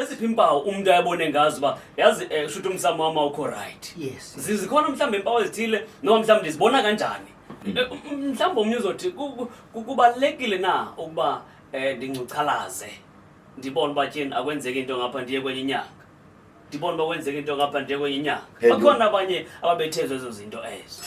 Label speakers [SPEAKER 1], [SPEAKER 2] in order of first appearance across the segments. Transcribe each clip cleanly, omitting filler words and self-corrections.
[SPEAKER 1] Zeziphi impawu umuntu ayabone ngazo uba yazi shuthi umsamo wam awukho right?
[SPEAKER 2] Yes.
[SPEAKER 1] Zikhona mhlawumbi iimpawu ezithile noma mhlawumbi ndizibona kanjani? Mhlawumbi omnye uzothi kubalulekile na ukuba ndingcuchalaze ndibone uba tyhini akwenzeki into ngapha ndiye kwenye inyanga, ndibone uba kwenzeka into ngapha ndiye kwenye inyanga.
[SPEAKER 3] Hey,
[SPEAKER 1] Bakhona abanye ababethezwe ezo zinto ezo.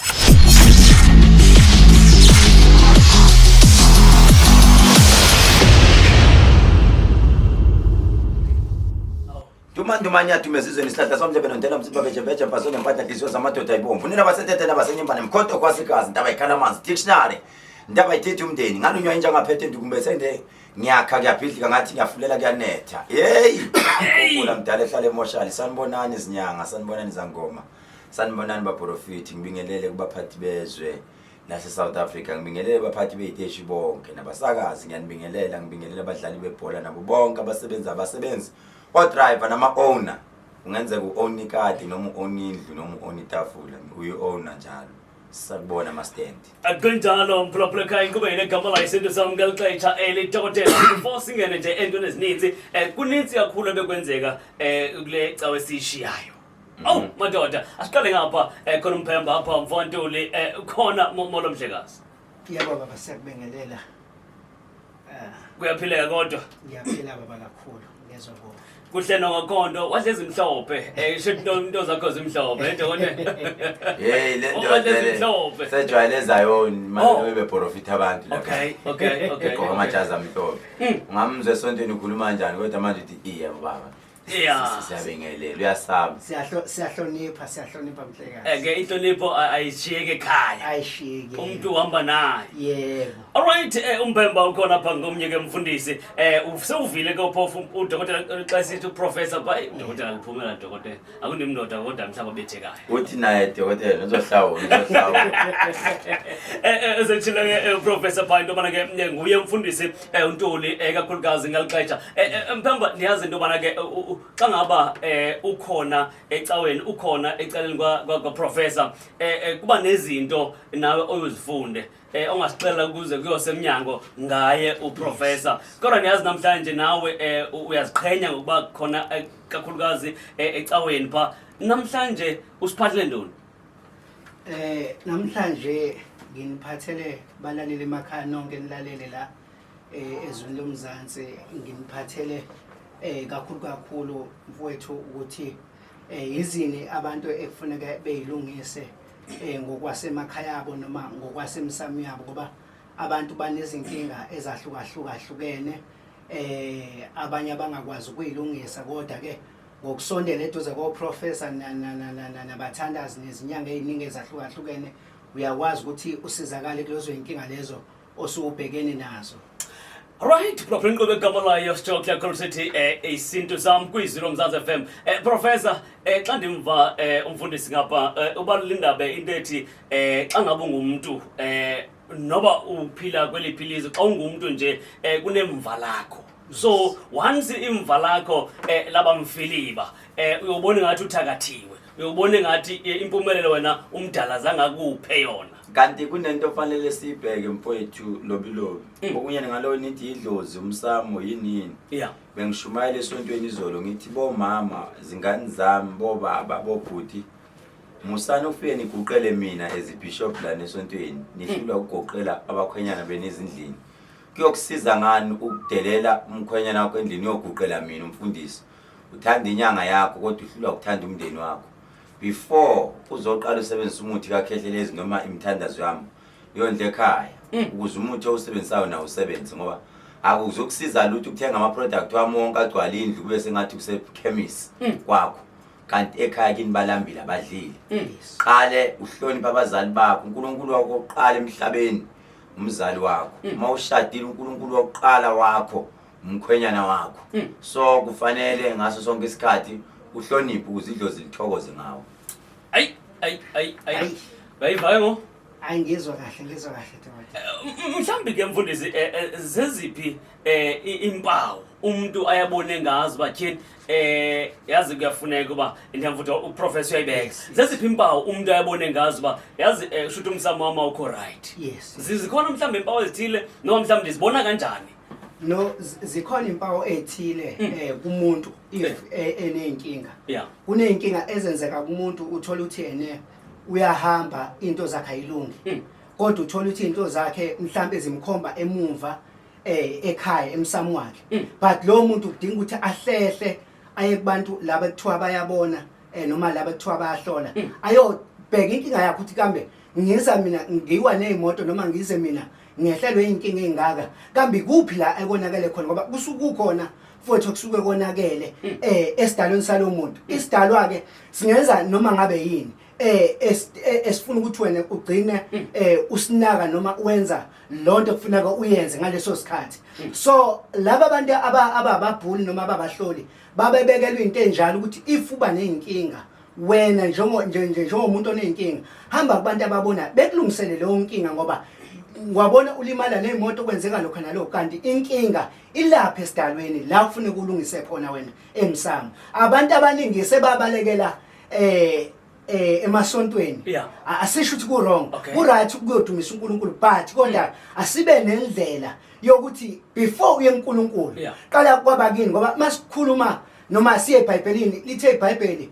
[SPEAKER 3] Dumandumanya dume ezizweni isihlahla somndlebe nontela mzimba bejebeje mpaso nempahla nhliziyo zamadoda ibomvu nina basethethe nabasenyembane mkhonto kwasikazi ntaba ikhala amanzi dictionary ntaba ithethe umndeni ngalunywa inja ngaphethe ndukumbe sende ngiyakha kuyabhidlika ngathi ngiyafulela kuyanetha. Yeyi, ukula mdala ehlala emoshali. Sanibonani izinyanga, sanibonani izangoma, sanibonani baprofiti. Ngibingelele kubaphathi bezwe lase South Africa, ngibingelele abaphathi beyiteshi bonke nabasakazi, ngiyanibingelela. Ngibingelela abadlali bebhola nabo bonke abasebenzi, abasebenzi, o-driver nama-owner. Kungenzeka u-own ikati noma u-own indlu noma u-own itafula, uyi-owner njalo. Sakubona ama-stand.
[SPEAKER 1] Akunjalo mphulaphula ekhaya, inkqubo yena egama layo Isintu Sam ngeli xesha elidokotela. Before singene nje entweni ezininzi, kunintsi kakhulu ebekwenzeka kule cawe esiyishiyayo. Owu madoda, asiqale ngapha, khona umphemba apha mfontuli, khona molo mhlekazi.
[SPEAKER 2] Yebo baba, siyakubingelela.
[SPEAKER 1] Kuyaphileka kodwa?
[SPEAKER 2] Ngiyaphila baba kakhulu, ngezwa kuwe.
[SPEAKER 1] Kuhle nongakhonto, wadla ezimhlophe. Sho into zakho zimhlophe, dokotela.
[SPEAKER 3] Hey, le nto
[SPEAKER 1] Wadla
[SPEAKER 3] vele
[SPEAKER 1] ezimhlophe.
[SPEAKER 3] sejwayele eZayoni
[SPEAKER 1] Oh.
[SPEAKER 3] manje beprofita abantu lapha.
[SPEAKER 1] Okay.
[SPEAKER 3] Egqoka amajazi amhlophe. Ungamzwa esontweni ukhuluma kanjani kodwa manje uthi iya baba. Siyabingelela, uyasaba.
[SPEAKER 2] Siyahlonipha, siyahlonipha mhlekazi.
[SPEAKER 1] Ke inhlonipho ayishiyeki ekhaya.
[SPEAKER 2] Ayishiyeki.
[SPEAKER 1] Umuntu uhamba naye.
[SPEAKER 2] Yebo.
[SPEAKER 1] All right, uMphemba ukhona pha ngomnye ke mfundisi. Sewuvile ke phofu udokotela xa sithi uprofessor pha, udokotela liphumela dokotela. Akunimndoda kodwa mhlawumbe abethekayo.
[SPEAKER 3] Uthi naye dokotela uzohlawula, uzohlawula.
[SPEAKER 1] Ezetshile ke uprofessor pha into yobana ke nguye umfundisi uNtuli kakhulukazi ngeli xesha. Mphemba, ndiyazi into yobana ke xa ngaba ukhona ecaweni, ukhona ecaleni kwaprofessor, kuba nezinto nawe oyozifunde ongasixelela ukuze kuyosemnyango ngaye uprofessor. Kodwa ndiyazi namhlanje nawe uyaziqhenya ngokuba khona kakhulukazi ecaweni pha. Namhlanje usiphathele ntoni?
[SPEAKER 2] Namhlanje nginiphathele balaleli emakhaya nonke nilalele la ezweni lomzansi, nginiphathele kakhulu kakhulu mfowethu ukuthi yizini abantu ekufuneka beyilungise ngokwasemakhaya abo noma ngokwasemsamo yabo, ngoba abantu banezinkinga ezahlukahlukahlukene, abanye abangakwazi ukuyilungisa, kodwa ke ngokusondela eduze koprofessor nabathandazi nezinyanga eziningi ezahlukahlukene uyakwazi ukuthi usizakale kulezo inkinga lezo osuubhekene nazo.
[SPEAKER 1] Right, Prof inkqubo egama layo sitsho kakhulu sithi Isintu Sam kwizwi loMzantsi FM. Professor, xa ndimva umfundisi ngapha, ubalula indaba into ethi xa ngabe ungumntu, noba uphila kweliphi ilizwe, xa ungumntu nje kunemva lakho. So once imva lakho laba mfiliba, uyobona ngathi uthakathiwe, uyobona ngathi impumelelo wena umdala zange akuphe yona.
[SPEAKER 3] Kanti kunento ofanele siyibheke mfowethu lobilobi. Okunye ngalo nithi idlozi, umsamo yini yini. Bengishumayela esontweni izolo ngithi bomama, zingane zami, bobaba, bobhuti, musani ufike niguqele mina as bishop lana esontweni, nihlulwa ukugoqela abakhwenyana benu ezindlini. Kuyokusiza ngani ukudelela umkhwenyana wakho endlini uyoguqela mina umfundisi? Uthanda inyanga yakho kodwa uhlulwa ukuthanda umndeni wakho. Before uzoqala usebenzisa umuthi kaKhehlelezi noma imithandazo yami, yondle ekhaya ukuze umuthi owusebenzisayo nawo usebenze, ngoba akuzukusiza lutho ukuthenga ama-product wami wonke agcwale indlu kube sengathi kusekhemisi kwakho, kanti ekhaya kini balambile abadlile. Qale uhloniphe abazali bakho. uNkulunkulu wakho oqala emhlabeni umzali wakho. Uma ushadile, uNkulunkulu wokuqala wakho umkhwenyana wakho. So kufanele ngaso sonke isikhathi uhloniphe ukuze idlozi lithokoze ngawe.
[SPEAKER 1] Ayi ayi ayi ayi.
[SPEAKER 2] Ayi.
[SPEAKER 1] Bayivayo ngo?
[SPEAKER 2] Ayi, ngizwa kahle, ngizwa kahle dokotela.
[SPEAKER 1] Mhlawumbi ke mfundisi, zeziphi impawu umuntu ayabone ngazo uba tyhini, yazi kuyafuneka uba ndiyamfuthi uprofessor uyayibeka. Zeziphi impawu umuntu ayabone ngazo uba yazi shuthi umsamo wam awukho right? Zikhona mhlawumbi impawu ezithile noma mhlawumbi ndizibona kanjani?
[SPEAKER 2] No, zikhona impawu ezithile kumuntu if eneyinkinga. Kuneyinkinga ezenzeka kumuntu, uthola ukuthi ene uyahamba, into zakhe ayilungi. Kodwa uthola ukuthi into zakhe mhlambe zimkhomba emumva ekhaya emsamo wakhe. But lo muntu udinga ukuthi ahlehle aye kubantu laba kuthiwa bayabona noma laba kuthiwa bayahlola. Ayobheka inkinga yakhe ukuthi kambe ngiza mina ngiwa nezimoto noma ngize mina ngehlelwe inkinga engaka, kambe kuphi la ekonakele khona, ngoba kusuke kukhona futhi kusuke konakele esidalweni salomuntu. Isidalwa ke singenza noma ngabe yini esifuna ukuthi wena ugcine usinaka noma wenza lonto kufuneka uyenze ngaleso sikhathi. So laba bantu abababhuli noma ababahloli babebekelwe into enjalo ukuthi if uba nezinkinga wena njengomuntu onenkinga, hamba kubantu ababona bekulungisele leyo nkinga, ngoba ngwabona ulimala nemoto kwenzeka lokho nalokho, kanti inkinga ilapha esidalweni la kufuneka ulungise khona wena emsamo. Abantu abaningi sebabalekela emasontweni. Asisho ukuthi ku wrong, ku right ukuyodumisa uNkulunkulu, but kodwa asibe nendlela yokuthi before uye kuNkulunkulu qala kwabakini, ngoba masikhuluma noma siye eBhayibhelini, lithe iBhayibheli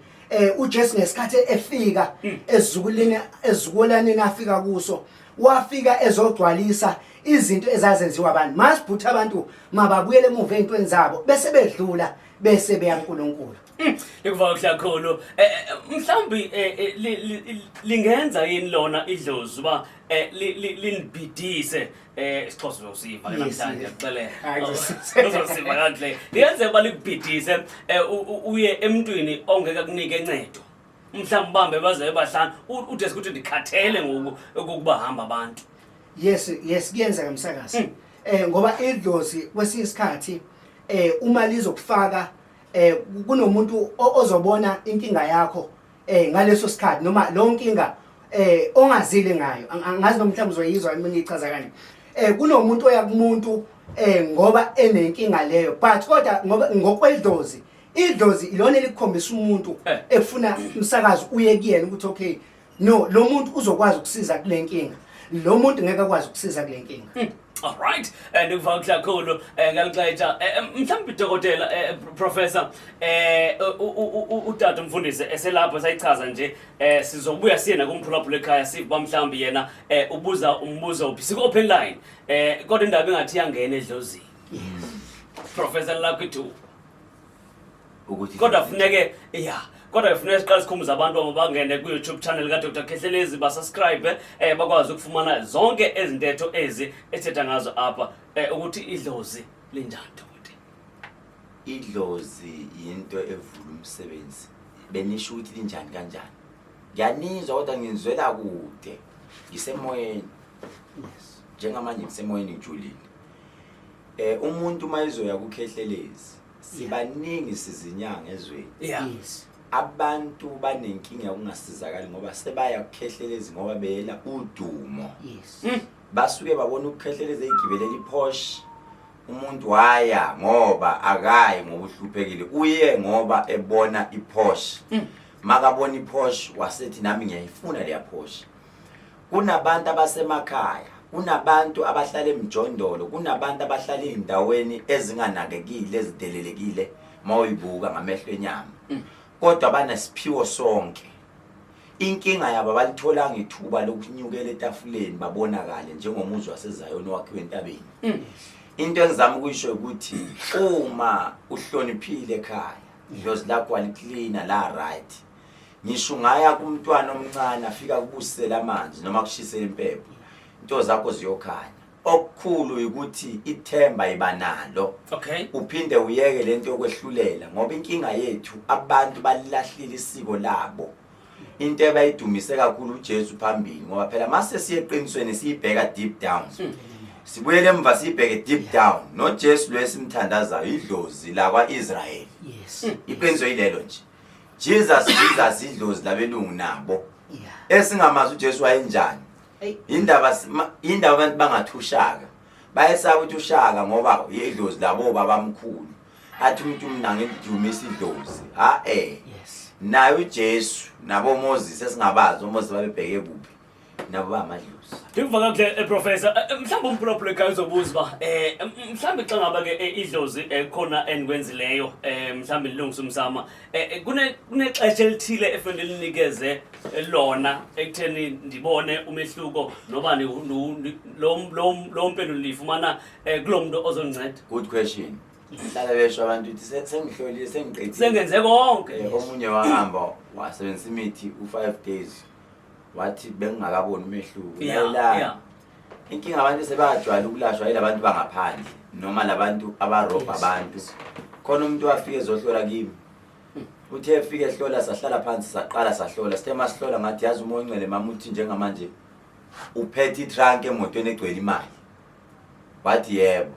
[SPEAKER 2] uJesu ngesikhathi efika ezizukulini ezizukulwaneni afika kuso, wafika ezogcwalisa izinto ezazenziwa abantu. Masibhutha abantu mababuyele emuva ezintweni zabo bese bedlula bese beya kuNkulunkulu.
[SPEAKER 1] Ngikuva kuhle kakhulu. Mhlawumbi lingenza yini lona idlozi uba linibhidise? isiXhosa uzosiva ke namhlanje, ngiyakuxelela.
[SPEAKER 2] Hayi, ngizosiva.
[SPEAKER 1] Uzosiva kakuhle. Liyenzeka uba likubhidise uye emntwini ongeke akunike encedo. Mhlawumbi bambe baze bahlanu ude ukuthi ndikhathele ngoku ukuba hamba abantu.
[SPEAKER 2] Yes, kuyenzeka msakazi. Ngoba idlozi kwesinye isikhathi uma lizokufaka kunomuntu ozobona inkinga yakho ngaleso sikhathi noma lo nkinga ongazile ngayo. Angazi noma mhlawumbe uzoyizwa mina ngichaza kanje. Kunomuntu oya kumuntu ngoba enenkinga leyo, but kodwa ngoba ngokwedlozi, idlozi ilona elikukhombisa umuntu efuna umsakazi uye kuyena ukuthi okay, no, lo muntu uzokwazi ukusiza kule nkinga, lo muntu ngeke akwazi ukusiza kule nkinga.
[SPEAKER 1] All right, ndikuva kuhle kakhulu ngalixesha. Mhlawumbi dokotela, professor, utata umfundisi eselapho sayichaza nje, sizobuya siye nakumphulaphula ekhaya, sive uba mhlawumbi yena ubuza umbuzo uphi. Siku-open line, kodwa indaba ingathi iyangena edlozini. Professor, lakho ithuba.
[SPEAKER 3] Ukuthi
[SPEAKER 1] kodwa funeke ya kodwa kufuneka siqale sikhumbuze abantu abo bangene kwi-YouTube channel kaDr Khehlelezi, basubscribe bakwazi ukufumana zonke ezintetho ezi ethetha ngazo apha, ukuthi idlozi linjani, dokotela?
[SPEAKER 3] Idlozi yinto evula umsebenzi. Benisho ukuthi linjani kanjani? Ngiyanizwa kodwa ngizwela kude, ngisemoyeni. Njengamanje ngisemoyeni ngijulile. Umuntu mayizoya kuKhehlelezi, sibaningi sizinyanga ezweni. Abantu banenkinga yokungasizakali ngoba sebaya kuKhehlelezi ngoba beyela udumo. Basuke babona ukuKhehlelezi eyigibelela iPorsche. Umuntu waya ngoba akayi ngoba uhluphekile, uye ngoba ebona iPorsche. Makabona iPorsche wasethi nami ngiyayifuna leya Porsche. Kunabantu abasemakhaya, kunabantu abahlala emjondolo, kunabantu abahlala ey'ndaweni ezinganakekile, ezidelelekile mawuyibuka ngamehlo enyama, kodwa banesiphiwo sonke. Inkinga yabo, abalitholanga ithuba lokunyukela etafuleni babonakale njengomuzi waseZayoni owakhiwe entabeni. Into engizama ukuyisho ukuthi uma uhloniphile ekhaya, idlozi lakho waliklina la right, ngisho ungaya kumntwana omncane afika kubusela amanzi noma kushisela impepho, into zakho ziyokhanya. Okukhulu ukuthi ithemba iba nalo. Uphinde uyeke lento yokwehlulela, ngoba inkinga yethu abantu balilahlile isiko labo. Into ebayidumise kakhulu uJesu phambili, ngoba phela mase siye eqinisweni siyibheka deep down, sibuyele emva siyibheke deep down, noJesu lo esimthandazayo idlozi la kwaIsrael. Iqiniso yilelo nje. Jesus, Jesus idlozi labelungu nabo. Esingamazi uJesu wayenjani. Indaba indaba abantu bangathushaka, bayesaba ukuthi ushaka ngoba idlozi labo babamkhulu. Athi umuntu mina ngidumisa idlozi, ha eh. Naye uJesu nabo Moses esingabazi, oMoses babebheke kuphi? Nabo bamadlozi.
[SPEAKER 1] Ndikuva kakuhle, Professor. Mhlawumbi umphulaphula ekhaya uzobuza uba mhlawumbi xa ngaba ke idlozi khona endikwenzileyo, mhlawumbi ndilungisa umsama, kunexesha elithile efanele linikeze lona ekutheni ndibone umehluko, noba lo mpendulo ndiyifumana kuloo mntu ozondinceda?
[SPEAKER 3] Good question. Hlala besho abantu ukuthi sengihlolile, sengiqedile,
[SPEAKER 1] sengenze konke.
[SPEAKER 3] Omunye wahamba wasebenzisa imithi u-5 days, wathi bengingakaboni umehluko. Lalela. Inkinga, abantu sebajwayele ukulashwa yilabantu bangaphandle noma labantu abarobha abantu. Khona umuntu wafika ezohlola kimi, uthe efika ehlola, sahlala phansi, saqala sahlola. Sithe masihlola, ngathi, "Yazi umoya ongcwele, mama, uthi njengamanje uphethe i-trunk emotweni egcwele imali." Wathi, "Yebo."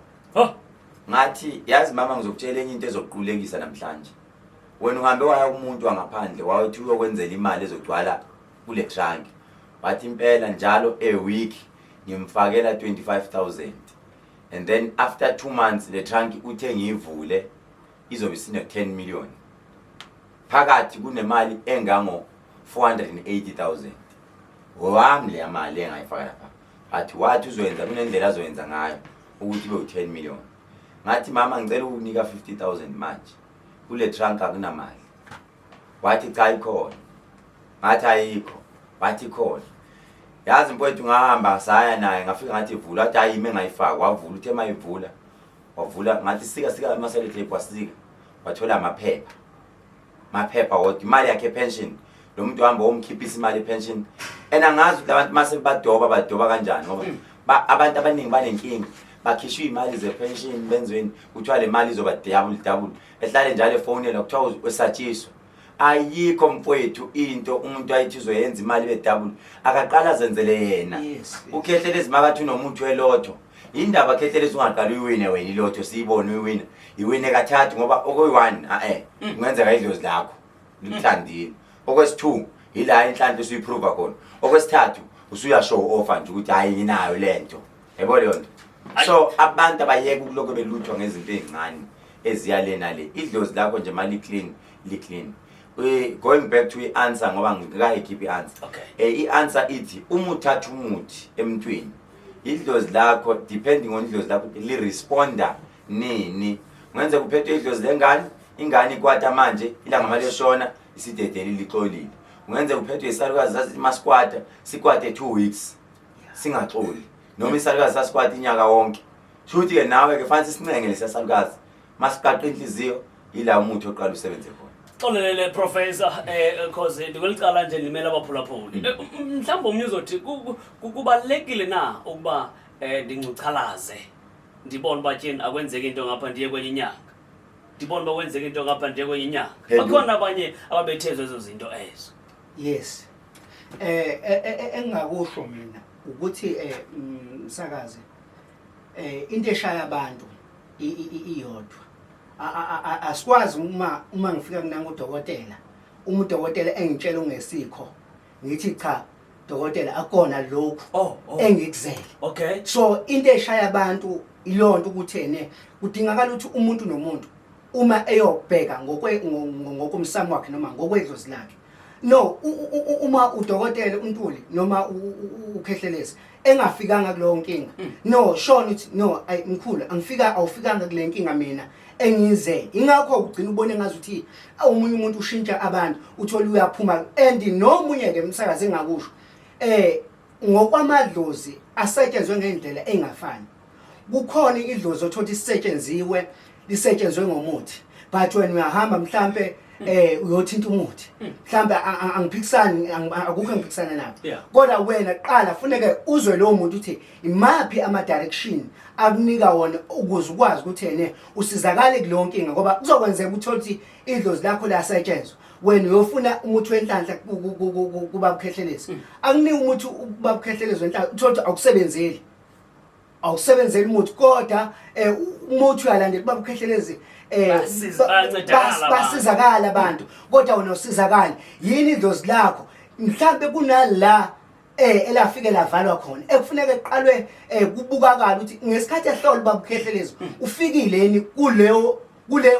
[SPEAKER 3] Ngathi, "Yazi mama, ngizokutshela enye into ezokuqulekisa namhlanje. Wena uhambe waya kumuntu wangaphandle, wathi uyokwenzela imali ezogcwala kule trunk." Wathi, "Impela, njalo a week ngimfakela 25,000, and then after 2 months le trunk uthe ngiyivule izobe isine 10 million phakathi, kunemali engango 480,000 wami leya mali engayifaka lapha." Athi wathi uzoyenza, kunendlela azoyenza ngayo ukuthi ibe u-10 million. Ngathi, "Mama, ngicela ukunika 50,000 manje, kule trunk akunamali." Wathi, "Cha, ikhona." Ngathi, "Ayikho." Wathi, "Ikhona." Yazi mfowethu, ngahamba saya naye, ngafika ngathi, "Vula." Wathi, "Hayi, ime ngayifaka." Wavula, uthe mayivula, wavula, ngathi, "Sika, sika ama-sellotape." Wasika, wathola amaphepha, maphepha wodwa, imali yakhe pension. Lo muntu uhamba womkhiphisa imali pension, and angazi ukuthi abantu mase badoba, badoba kanjani, ngoba abantu abaningi banenkinga, bakhishwa iy'mali ze-pension, benzweni, kuthiwa le mali izoba double double, ehlale njalo efonela, kuthiwa esatshiswa. Ayikho mfowethu into umuntu ayithi uzoyenza imali ibe double, akaqala azenzele yena. UKhehlelezi makathi unomuthi welotho, indaba Khehlelezi ungaqala uyiwine wena ilotho, siyibone uyiwina, iwine kathathu, ngoba okuyi-one a-e kungenzeka idlozi lakho likuthandile, okwesi-two yila inhlanhla usuyiprova khona, okwesithathu usuya-show off nje ukuthi hhayi, nginayo le nto, yabo leyo nto. So abantu abayeke ukulokhu beluthwa ngezinto ey'ncane eziya le nale. Idlozi lakho nje ma li-clean, li-clean. Going back to i-answer, ngoba ngikayikhiphi i-answer. I-answer ithi uma uthatha umuthi emntwini, idlozi lakho, depending on idlozi lakho li-responda nini. Kungenzeka uphethwe idlozi lengane, ingane ikwata manje, ilanga maleshona isidedeli lixolile. Kungenzeka uphethwe isalukazi, sathi masikwata sikwate 2 weeks singaxoli, noma isalukazi sasikwata inyaka wonke. Shuthi-ke nawe-ke fanele sincenge lesiya salukazi, masiqaqa inhliziyo, yila umuthi oqala usebenze khona.
[SPEAKER 1] Xolelele Professor, cause ndikwelicala nje ndimele abaphulaphuli. Mhlawumbi omnye uzothi kubalulekile na ukuba ndincuchalaze, ndibone uba tyhini akwenzeki into ngapha, ndiye kwenye inyanga, ndibone uba kwenzeka into ngapha, ndiye kwenye inyanga?
[SPEAKER 3] Phendula.
[SPEAKER 1] Bakhona abanye ababethezwe ezo zinto ezo.
[SPEAKER 2] Yes, engingakusho mina ukuthi msakazi, into eshaya abantu iyodwa. Asikwazi uma ngifika kunanga udokotela, uma udokotela engitshela ungesikho, ngithi, "Cha dokotela, akona lokhu engikuzele." So into eshaya abantu ilonto ukuthi ene kudingakala ukuthi umuntu nomuntu uma eyobheka ngokomsamo wakhe noma ngokwedlozi lakhe, no uma udokotela uNtuli noma uKhehlelezi engafikanga kuleyo nkinga, no shona uthi, "No, ayi mkhulu, angifika, awufikanga kule nkinga mina engize." Ingakho ugcina ubone ngazi ukuthi omunye umuntu ushintsha abantu, uthola uyaphuma. And nomunye ke umsakazi engakusho, ngokwamadlozi asetshenzwe ngendlela engafani. Kukhona idlozi othola isetshenziwe, lisetshenzwe ngomuthi, but wena uyahamba mhlambe uyothinta umuthi mhlambe, angiphikisani, akukho engiphikisana nakho. Kodwa wena qala funeke uzwe lowo muntu uthi imaphi ama direction akunika wona ukuze ukwazi ukuthi yena usizakale kuleyo nkinga, ngoba kuzokwenzeka uthole ukuthi idlozi lakho liyasetshenzwa, wena uyofuna umuthi wenhlanhla kuba buKhehlelezi, akunika umuthi kuba buKhehlelezi wenhlanhla, uthole ukuthi awusebenzeli, awusebenzeli umuthi, kodwa umuthi uyalandela kuba buKhehlelezi,
[SPEAKER 1] Bayancedakala abantu.
[SPEAKER 2] Basizakala abantu, kodwa wena usizakala yini? Idlozi lakho mhlambe kunala elafike lavalwa khona, ekufuneka eqalwe kubukakala ukuthi ngesikhathi ehlola ubaba uKhehlelezi ufikile yini kuleyo kule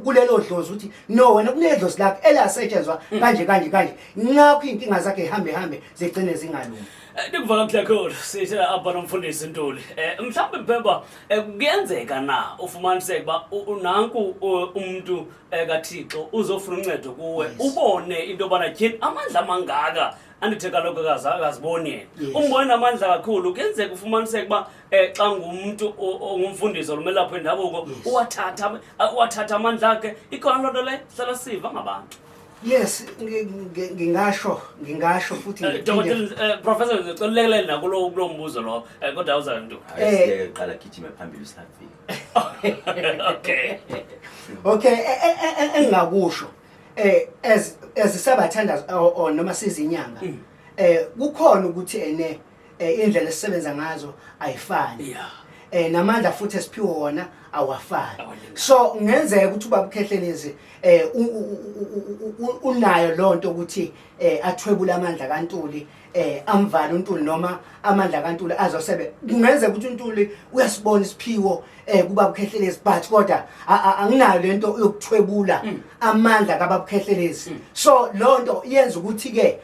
[SPEAKER 2] kulelo dlozi, ukuthi no, wena kunedlozi lakho elasetshenzwa kanje kanje kanje, ngakho inkinga zakhe ihambe hambe zigcine zingalungi.
[SPEAKER 1] Ndikuva kakuhle kakhulu sithe apha nomfundisi Ntuli. Mhlawumbi Mphemba, kuyenzeka na ufumaniseke uba nanku umntu kaThixo uzofuna uncedo kuwe, ubone into yobana tyhini amandla amangaka andithe kaloku akaziboni yena. Umbone amandla kakhulu, kuyenzeka ufumaniseke uba xa ngumntu ongumfundisi olumelaphi wendabuko, uwathatha amandla akhe. Ikhona loo nto leyo, sihlala siva ngabantu.
[SPEAKER 2] Yes, ngingasho futhi
[SPEAKER 1] Dokotela, Professor, ngicela ulekelele nakulo kulo mbuzo lo, kodwa awuzayo nto.
[SPEAKER 3] Hayi, siyeke qala gijime phambili usafika.
[SPEAKER 1] Okay.
[SPEAKER 2] Okay, engingakusho as sabathandazi or noma sizinyanga, kukhona ukuthi ene indlela esisebenza ngazo ayifani. Namandla futhi esiphiwe wona awafani.
[SPEAKER 1] Awalingani.
[SPEAKER 2] So kungenzeka ukuthi ubaba uKhehlelezi unayo lonto ukuthi athwebule amandla kaNtuli, amvale uNtuli noma amandla kaNtuli azosebe. Kungenzeka ukuthi uNtuli uyasibona isiphiwo kubaba uKhehlelezi, but kodwa anginayo lento yokuthwebula amandla kababa uKhehlelezi. So lonto yenza ukuthi ke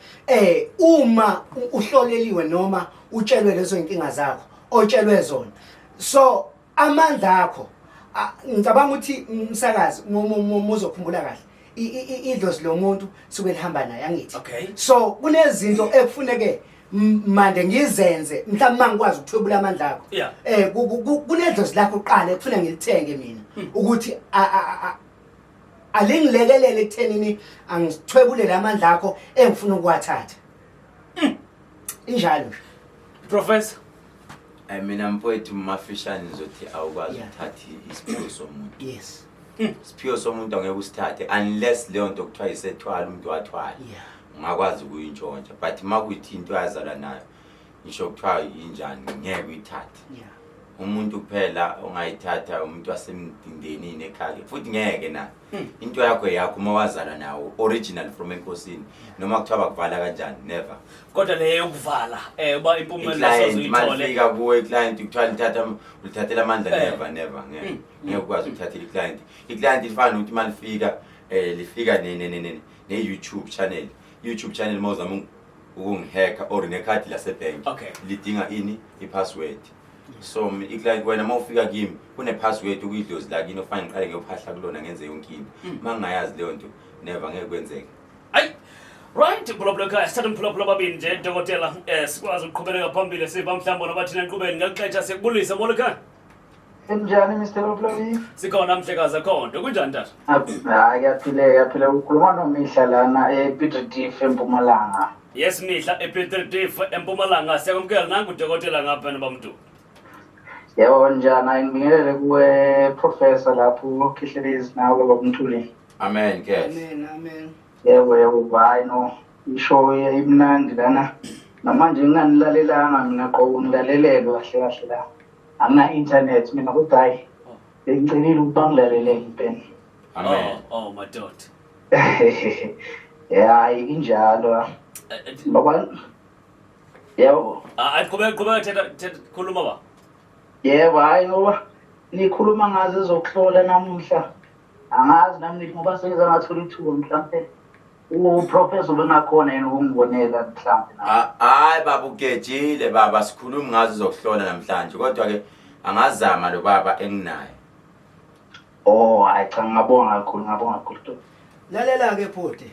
[SPEAKER 2] uma uhloleliwe noma utshelwe lezo inkinga zakho otshelwe zona, so amandla akho, ngicabanga ukuthi umsakazi muzokhumbula kahle idlozi lomuntu suke lihamba naye, angithi? So kunezinto ekufuneke mande ngizenze mhlawumbe mangikwazi ukuthwebula amandla akho. Kunedlozi lakho uqale kufanele ngilithenge mina ukuthi alingilekelele ekuthenini angithwebulele amandla akho engifuna ukuwathatha. Injalo nje.
[SPEAKER 1] Professor.
[SPEAKER 3] Mina mfowethu mafishane ngizothi awukwazi ukuthatha isiphiwo somuntu. Isiphiwo somuntu angeke usithathe unless leyo nto kuthiwa isethwala umuntu wathwala. Ungakwazi ukuyintshontsha, but makuyithi into yazalwa nayo ngisho kuthiwa injani ngeke uyithathe. Umuntu kuphela ongayithatha umuntu wasemndenini ekhaya, futhi ngeke na. Into yakho yakho uma wazalwa nawo original from enkosini, noma kuthiwa bakuvala kanjani, never.
[SPEAKER 1] Kodwa leyo yokuvala uba impumelelo
[SPEAKER 3] I-client,
[SPEAKER 1] soze uyithole.
[SPEAKER 3] Malifika kuwe i-client kuthiwa ulithathela amandla, never, never, ngeke. Ngeke ukwazi ukuthathela i-client. I-client ifana nokuthi malifika lifika ne YouTube channel. YouTube channel mawuzama ukungihacka or nekhadi lasebank. Lidinga ini? I-password. So i-client wena mawufika kimi kune password ukuyidlozi la kini ofanele ngiqale ngiyophahla kulona ngenze yonke into. Mangingayazi leyo nto never ngeke kwenzeke.
[SPEAKER 1] Ayi. Right, phulaphula ekhaya, sithatha umphulaphula ababini nje dokotela, sikwazi ukuqhubeleka phambili siva mhlawumbe nabathina enkqubeni ngeli xesha siyakubulisa, molo ekhaya.
[SPEAKER 4] Kunjani Mr Loplovi?
[SPEAKER 1] Sikhona mhlekazi akho nto. Kunjani tata?
[SPEAKER 4] Hayi, kuyaphileka, kuyaphileka. Ukhuluma noMihla lana ePiet Retief eMpumalanga.
[SPEAKER 1] Yes Mihla ePiet Retief eMpumalanga. Siyakumkela nangu dokotela ngapha nobamntu.
[SPEAKER 4] Yebo njani, hayi ngibingelele kuwe Professor lapho uKhehlelezi nawe baba Mthuli.
[SPEAKER 3] Amen ke.
[SPEAKER 2] Amen, amen.
[SPEAKER 4] Yebo yebo, hayi no ishow imnandi lana. Namanje nginganilalelanga mina qobo ngilalelelwe kahle kahle la. Angina internet mina kodwa hayi bengicelile ukuba ngilalele impela.
[SPEAKER 3] Amen.
[SPEAKER 1] Oh, oh madoda.
[SPEAKER 4] Hayi injalo. Baba yebo.
[SPEAKER 1] Hayi qhubeka qhubeka thetha thetha khuluma ba.
[SPEAKER 4] Yebo hayi ngoba nikhuluma ngazo ezokuhlola namuhla. Angazi nami nithi ngoba sengize ngathola ithuba mhlambe uProfessor ubengakhona yena ukungibonela mhlambe na.
[SPEAKER 3] Hayi baba ugejile baba, sikhuluma ngazo zokuhlola namhlanje kodwa ke angazama lo baba enginaye.
[SPEAKER 4] Oh hayi cha ngiyabonga kakhulu, ngiyabonga kakhulu.
[SPEAKER 2] Lalela ke bhuti,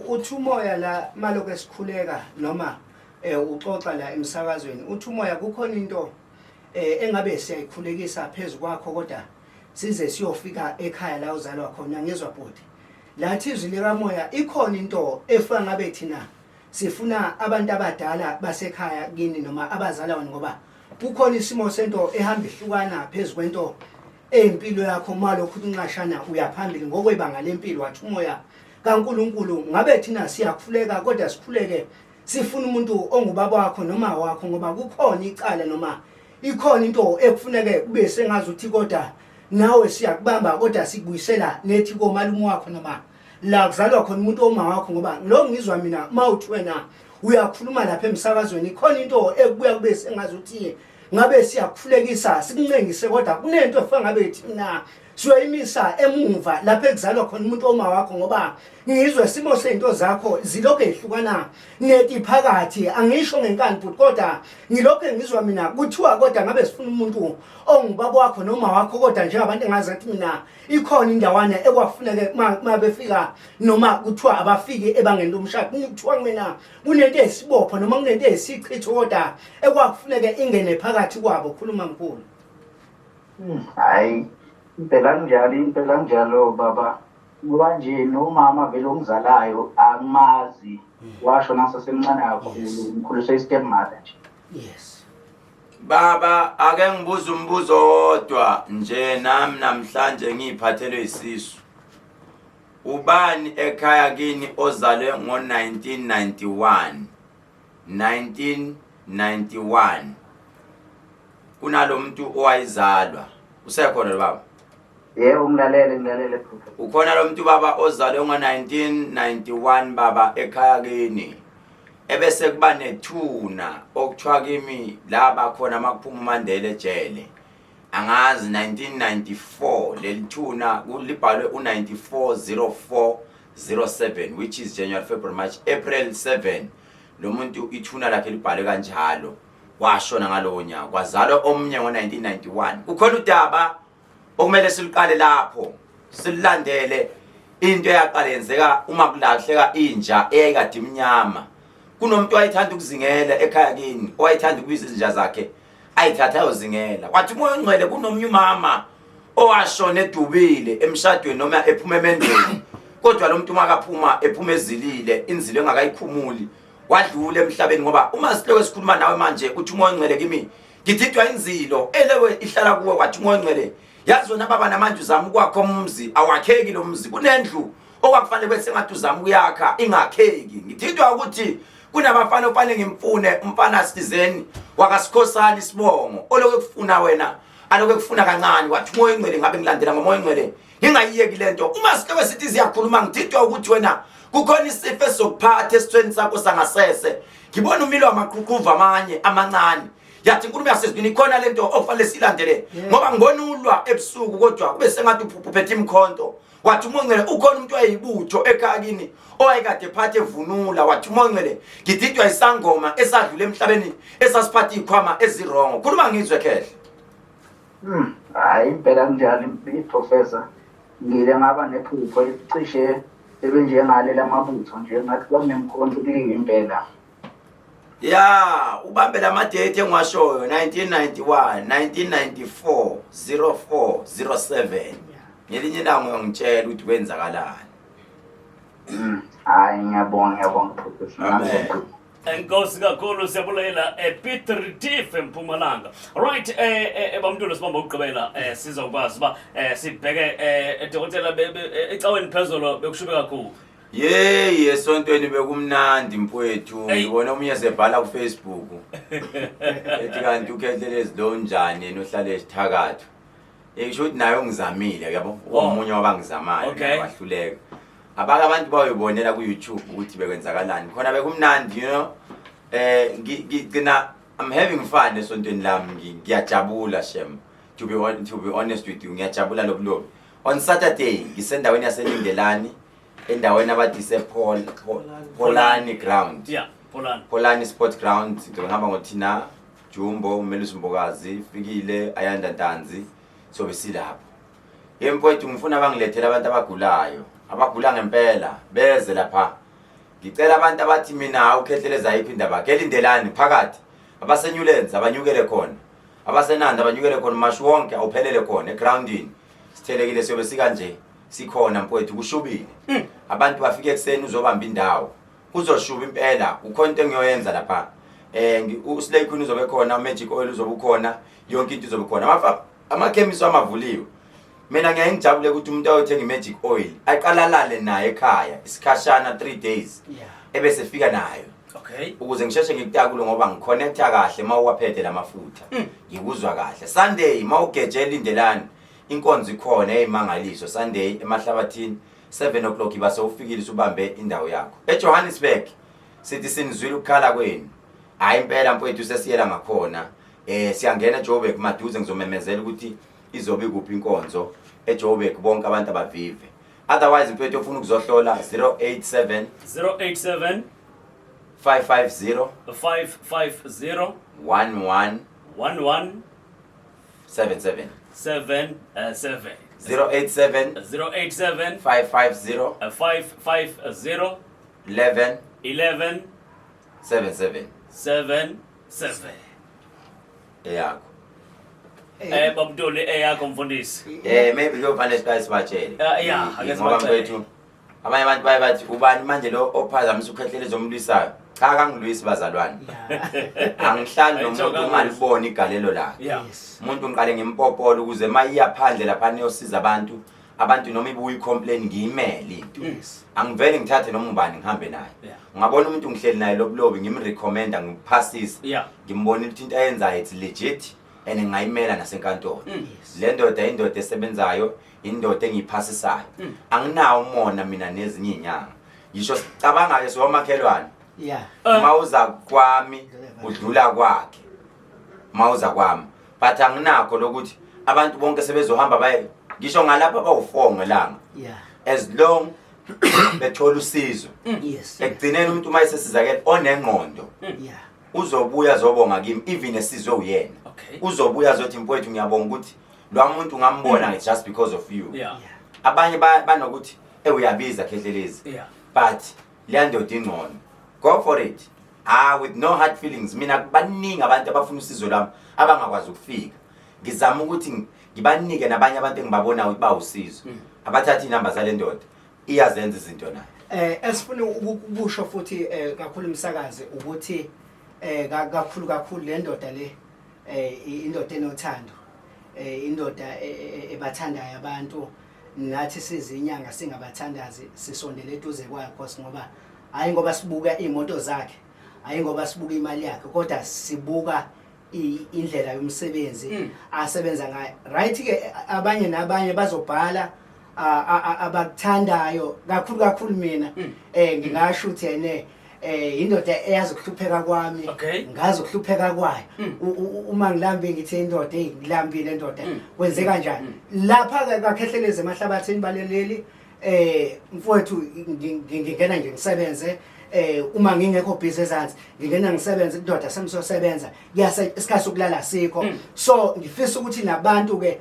[SPEAKER 2] uthi umoya la maloku esikhuleka noma uxoxa la emsakazweni, uthi umoya kukhona into engabe siyayikhulekisa phezulu kwakho kodwa size siyofika ekhaya la uzalwa khona. Ngizwa bhuti, lathi izwi likamoya ikhona into efana ngabe thina sifuna abantu abadala basekhaya kini noma abazala wena, ngoba kukhona isimo sento ehamba ihlukana phezulu kwento empilo yakho malokhu unxashana uyaphambili ngokwebanga lempilo. Wathi umoya kaNkuluNkulu ngabe thina siyakhuleka kodwa sikhuleke sifuna umuntu ongubaba wakho noma wakho, ngoba kukhona icala noma ikhona into ekufuneke kube sengazi ukuthi kodwa nawe siyakubamba kodwa sikubuyisela nethi komalume wakho noma la kuzalwa khona umuntu oma wakho. Ngoba lo ngizwa mina mawuthi wena uyakhuluma lapha emsakazweni ikhona into ekubuya kube sengazi ukuthi ngabe siyakukhulekisa sikuncengise, kodwa kunento efana ngabe thina Siyoyimisa emuva lapho ekuzalwa khona umuntu oma wakho ngoba ngizwe isimo sento zakho zilokhu ehlukana neti phakathi angisho ngenkani bhuti kodwa ngilokhu ngizwa mina kuthiwa kodwa ngabe sifuna umuntu ongubaba wakho noma wakho kodwa njengabantu engazi ngathi mina ikhona indawana ekwafuneke uma befika noma kuthiwa abafiki ebangeni lomshado kuthiwa kumina kunento eyisibopho noma kunento eyisichitho kodwa ekwakufuneke ingene phakathi kwabo khuluma mkhulu.
[SPEAKER 4] Hayi impela kunjalo, impela kunjalo baba, ngoba nje nomama vele ongizalayo angimazi, washo nasasemncane kakhulu, ngikhuliswe i-step mother nje.
[SPEAKER 2] Yes.
[SPEAKER 3] Baba, ake ngibuze umbuzo wodwa nje nami namhlanje ngiyiphathelwe isisu. Ubani ekhaya kini ozalwe ngo-1991? 1991. Kunalomuntu owayizalwa. Usekhona lo baba?
[SPEAKER 4] Yebo, ngilalele, ngilalele Prophet.
[SPEAKER 3] Ukhona lo muntu baba ozalwe ngo-1991 baba ekhaya kini. Ebese kuba nethuna okuthiwa kimi la bakhona makuphuma uMandela ejele. Angazi 1994 leli thuna libhalwe u-940407 which is January, February, March, April 7. Lo muntu ithuna lakhe libhalwe kanjalo. Washona ngalowo nyaka. Kwazalwa omunye ngo-1991. Kukhona udaba okumele siluqale lapho silulandele into eyaqala yenzeka uma kulahleka inja eyayikade imnyama. Kunomuntu owayethanda ukuzingela ekhaya kini, owayethanda ukubiza izinja zakhe ayithatha ayozingela. Wathi uMoya oNgcwele kunomnye umama owashona edubile emshadweni noma ephuma emendweni, kodwa lo muntu uma kaphuma ephuma ezilile, inzilo engakayikhumuli, wadlula emhlabeni. Ngoba uma sihloko sikhuluma nawe manje uthi uMoya oNgcwele kimi ngididwa inzilo elewe ihlala kuwe. Wathi uMoya oNgcwele yazi wena baba namanje uzama ukwakha umzi, awakheki lo mzi. Kunendlu okwakufanele bese ngathi uzama ukuyakha ingakheki. Ngididwa ukuthi kunabafana ofanele ngimfune, umfana sithizeni wakasikhosana isibongo olokhu ekufuna wena, alokhu ekufuna kancane. Wathi uMoya oNgcwele ngabe ngilandela ngoMoya oNgcwele ngingayiyeki lento. Uma sihloko sithi siyakhuluma ngididwa ukuthi wena kukhona isifo esizokuphatha esithweni sakho sangasese. Ngibona umilo wamaqhuqhuva amanye amancane. Yathi inkulumo yasezulwini ikhona lento okufanele silandele, ngoba ngibona ulwa ebusuku kodwa kube sengathi uphuphethe imikhonto. Wathi uMoya oNgcwele ukhona umuntu owayeyibutho ekhaya kini owayekade ephathe evunula. Wathi uMoya oNgcwele ngididwa isangoma esadlula emhlabeni esasiphatha izikhwama ezirongo. Khuluma ngizwe khehle.
[SPEAKER 4] Hayi impela kunjalo iprofessor, ngile ngaba nephupho elicishe ebenjengale lamabutho nje, ngathi kwakunemkhonto kuliwe impela.
[SPEAKER 3] Ya, ubambe lama date engiwashoyo 1991, 1994, 04, 07. Ngelinye ilanga uyongitshela ukuthi kwenzakalani.
[SPEAKER 4] Hayi ngiyabonga, ngiyabonga professor.
[SPEAKER 3] Amen.
[SPEAKER 1] Enkosi kakhulu, siyabulela ePiet Retief eMpumalanga. Right, bamntulu sibamba ukugqibela, sizokwazi uba sibheke dokotela ecaweni phezulu bekushube kakhulu.
[SPEAKER 3] Yeyi, esontweni bekumnandi mfowethu.
[SPEAKER 1] Eyi.
[SPEAKER 3] Ngibona omunye sebhala ku-Facebook ethi kanti uKhehlelezi lo njani yena ohlale esithakathu. Ngisho ukuthi naye ungizamile yabo,
[SPEAKER 1] Oh.
[SPEAKER 3] omunye wabangizamayo wahluleka. Abake abantu bayoyibonela ku-YouTube ukuthi bekwenzakalani. Khona bekumnandi. Ngigcina I'm having fun esontweni lami, ngiyajabula shem. To be honest with you, ngiyajabula lobulobi. On Saturday ngisendaweni yaseLindelani, endaweni abathi ise Polani Ground.
[SPEAKER 1] Yeah, Polani.
[SPEAKER 3] Polani Sport Ground. Ngihamba ngoThina Jumbo, uMelusi Mbokazi, Fikile, Ayanda Ntanzi, sobe silapho. Yemfowethu ngifuna bangilethele abantu abagulayo, abagula ngempela, beze lapha. Ngicela abantu abathi mina uKhehlelezi ayikho indaba, kelindelani phakathi. AbaseNewlands abanyukele khona. AbaseNanda abanyukele khona, mashu wonke awuphelele khona egroundini. Sithelekile siyobe sikanje sikhona mfowethu, kushubile. Abantu bafike ekseni uzobamba indawo. Kuzoshuba impela, kukhona into engiyoyenza lapha. uSlay Queen uzobe khona, Magic Oil uzobe ukhona, yonke into izobe khona. Amakhemisi amavuliwe. Mina ngiyaye ngijabule ukuthi umuntu ayothenga iMagic Oil, aqala alale naye ekhaya isikhashana 3 days. Ebese fika nayo. Ukuze ngisheshe ngikutakule ngoba ngiconnecta kahle mawuwaphethe lamafutha. Ngikuzwa kahle. Sunday mawugeje elindelani inkonzo ikhona eyimangaliso. Sunday emahlabathini 7 o'clock iba sewufikile usubambe indawo yakho. EJohannesburg sithi sinizwile ukukhala kwenu. Hayi impela mfowethu sesiyela ngakhona. Siyangena eJoburg maduze, ngizomemezela ukuthi izobe kuphi inkonzo. eJoburg bonke abantu abavive. Otherwise mfethu ofuna ukuzohlola 087
[SPEAKER 1] 087
[SPEAKER 3] 550
[SPEAKER 1] 550
[SPEAKER 3] 11
[SPEAKER 1] 11
[SPEAKER 3] 77
[SPEAKER 1] 77
[SPEAKER 3] 087
[SPEAKER 1] 087
[SPEAKER 3] 550
[SPEAKER 1] 550
[SPEAKER 3] 11
[SPEAKER 1] 11
[SPEAKER 3] 77
[SPEAKER 1] 77.
[SPEAKER 3] Eyakho.
[SPEAKER 1] Babutoli, eyakho mfundisi.
[SPEAKER 3] Maybe kuyofanele siqale sibatshele.
[SPEAKER 1] Yeah, ake
[SPEAKER 3] Ngoba
[SPEAKER 1] sibatshele.
[SPEAKER 3] mfethu abanye abantu baye bathi ubani manje lo ophazamisa uKhehlelezi omlwisayo. Cha, kangilwisi bazalwane. Angihlali nomuntu
[SPEAKER 1] Ayitsho
[SPEAKER 3] ungaliboni igalelo lakhe. Umuntu ngiqale ngimpopola ukuze mayiya phandle lapha niyosiza abantu, abantu noma ibuye icomplain ngiyimele into. Angivele ngithathe noma ubani ngihambe naye. Ungabona umuntu ngihleli naye lobulobi ngimrecommenda ngiphasisa. Ngimbonile ukuthi into ayenzayo it's legit and ngayimela nasenkantolo. Le ndoda indoda esebenzayo, indoda engiyiphasisayo. Anginawo umona mina nezinye izinyanga. Ngisho sicabanga ke siwomakhelwane. Mawuza kwami udlula kwakhe. Mawuza kwami. But anginakho lokuthi abantu bonke sebezohamba baye ngisho ngalapha bawu4 ngelanga. As long bethola usizo. Ekugcineni umuntu uma esesizakele onengqondo. Uzobuya azobonga kimi even esizwe uyena. Uzobuya azothi mfowethu ngiyabonga ukuthi lo muntu ngambona just because of you. Abanye banokuthi uyabiza Khehlelezi. But le ndoda ingcono. Go for it. With no hard feelings. Mina baningi abantu abafuna usizo lwami abangakwazi ukufika. Ngizama ukuthi ngibanike nabanye abantu engibabonayo ukuthi bawusizo. Abathatha inamba zale ndoda iyazenza izinto nayo.
[SPEAKER 2] Esifuna ukusho futhi kakhulu umsakazi ukuthi kakhulu kakhulu le ndoda le indoda enothando, indoda ebathandayo abantu. Nathi sizinyanga singabathandazi sisondele eduze kwayo Nkosi, ngoba hayi ngoba sibuka imoto zakhe, hayi ngoba sibuka imali yakhe, kodwa sibuka indlela yomsebenzi asebenza ngayo. Right ke, abanye nabanye bazobhala abakuthandayo kakhulu kakhulu. Mina ngingasho ukuthi ene indoda eyazi ukuhlupheka kwami, ngazi ukuhlupheka kwayo. Uma ngilambe ngithi indoda, hey, ngilambile ndoda, kwenze kanjani? Lapha ke kaKhehlelezi emahlabathini baleleli, mfowethu, ngingena nje ngisebenze. Uma ngingekho busy ezansi ngingena ngisebenze, indoda semisosebenza kuyase isikhathi sokulala sikho. So ngifisa ukuthi nabantu ke,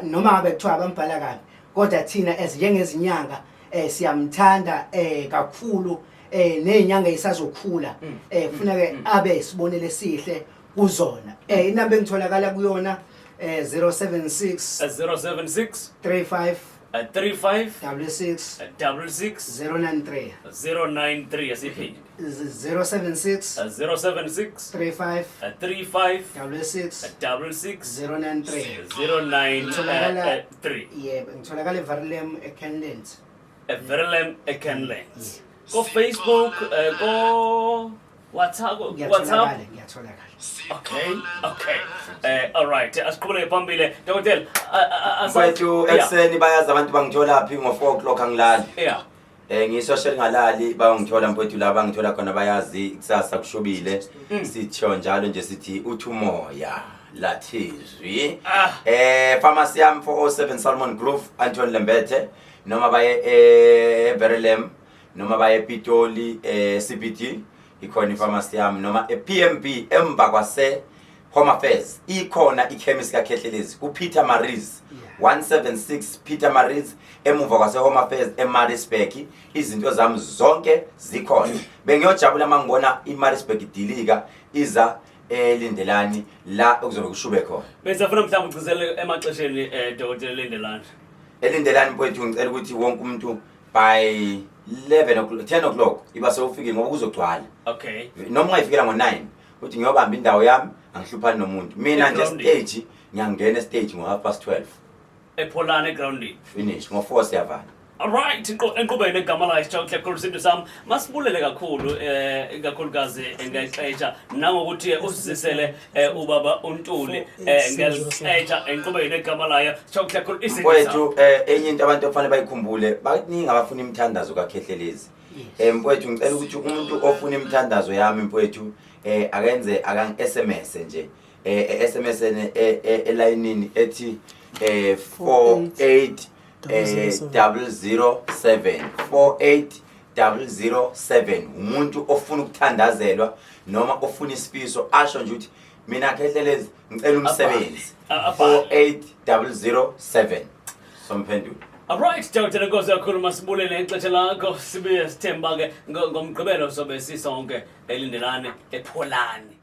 [SPEAKER 2] noma ngabe kuthiwa abambhala kabi, kodwa thina as njengezinyanga siyamthanda kakhulu, nezinyanga esazokhula kufuneka abe isibonelo esihle kuzona. Inamba engitholakala kuyona 076
[SPEAKER 1] 076
[SPEAKER 2] 35
[SPEAKER 1] 35
[SPEAKER 2] 66
[SPEAKER 1] 66
[SPEAKER 2] 093.
[SPEAKER 1] 093. Asiphinde.
[SPEAKER 2] 076
[SPEAKER 1] 076
[SPEAKER 2] 35
[SPEAKER 1] 35
[SPEAKER 2] 66
[SPEAKER 1] 66
[SPEAKER 2] 093.
[SPEAKER 1] 09
[SPEAKER 2] Ngitholakala-
[SPEAKER 1] 3.
[SPEAKER 2] Yebo, ngitholakala eVerulam, eCanlands.
[SPEAKER 1] eVerulam, eCanlands. Ko Facebook, ko WhatsApp, WhatsApp.
[SPEAKER 2] Ngiyatholakala, ngiyatholakala.
[SPEAKER 1] Okay. All right. Asiqhubeke phambili. Dokotela,
[SPEAKER 3] Mfowethu, ekuseni bayazi abantu bangithola phi ngo4 o'clock, angilali. Ngisosha ngalali, bayongithola mfowethu la bangithola khona, bayazi kusasa kushubile. Sitho njalo nje sithi uthi umoya lathizwi. Pharmacy yami 407 Salmon Grove, Anton Lembethe, noma baye eVerulam, noma baye ePitoli, CBD ikhona ipharmacy yami, noma ePMB emva kwase Home Affairs ikhona ichemist kaKhehlelezi ku Peter Maritz. 176 Peter Maritz emuva kwase Home Affairs eMaritzburg. Izinto zami zonke zikhona. Bengiyojabula mangibona iMaritzburg idilika iza eLindelani la okuzobe kushube khona.
[SPEAKER 1] Bese afuna mhlawumbe ugcizele emaxesheni, Dr Lindelani.
[SPEAKER 3] Elindelani mfowethu, ngicela ukuthi wonke umuntu by 11 o'clock, 10 o'clock iba sewufike ngoba kuzogcwala. Noma ungayifikela ngo9 uthi ngiyobamba indawo yami, angihluphani nomuntu. Mina nje
[SPEAKER 1] Egroundini.
[SPEAKER 3] stage ngiyangena stage ngo 12:30.
[SPEAKER 1] Epholana egroundini.
[SPEAKER 3] Finish ngo4 siyavala.
[SPEAKER 1] Alright, enqubeni egama layo Sijabule kakhulu sintu sami. Masibulele kakhulu kakhulukazi ngexesha nangokuthi usizisele ubaba uNtuli ngexesha enqubeni egama layo Sijabule kakhulu isintu sami.
[SPEAKER 3] Mfowethu, enye into abantu okufanele bayikhumbule, baningi abafuna imithandazo kaKhehlelezi. Mfowethu, ngicela ukuthi umuntu ofuna imithandazo yami mfowethu akenze akang SMS nje. SMS elayinini ethi 48 007 48007. Umuntu ofuna ukuthandazelwa noma ofuna isifiso, asho nje ukuthi mina Khehlelezi ngicela umsebenzi.
[SPEAKER 1] Abhale.
[SPEAKER 3] 48007, somphendula.
[SPEAKER 1] Alright, Dr. Nkosi kakhulu, masibulele ixesha lakho. Sibuye sithemba ke ngomgqibelo sobe sisonke elindelane epholani.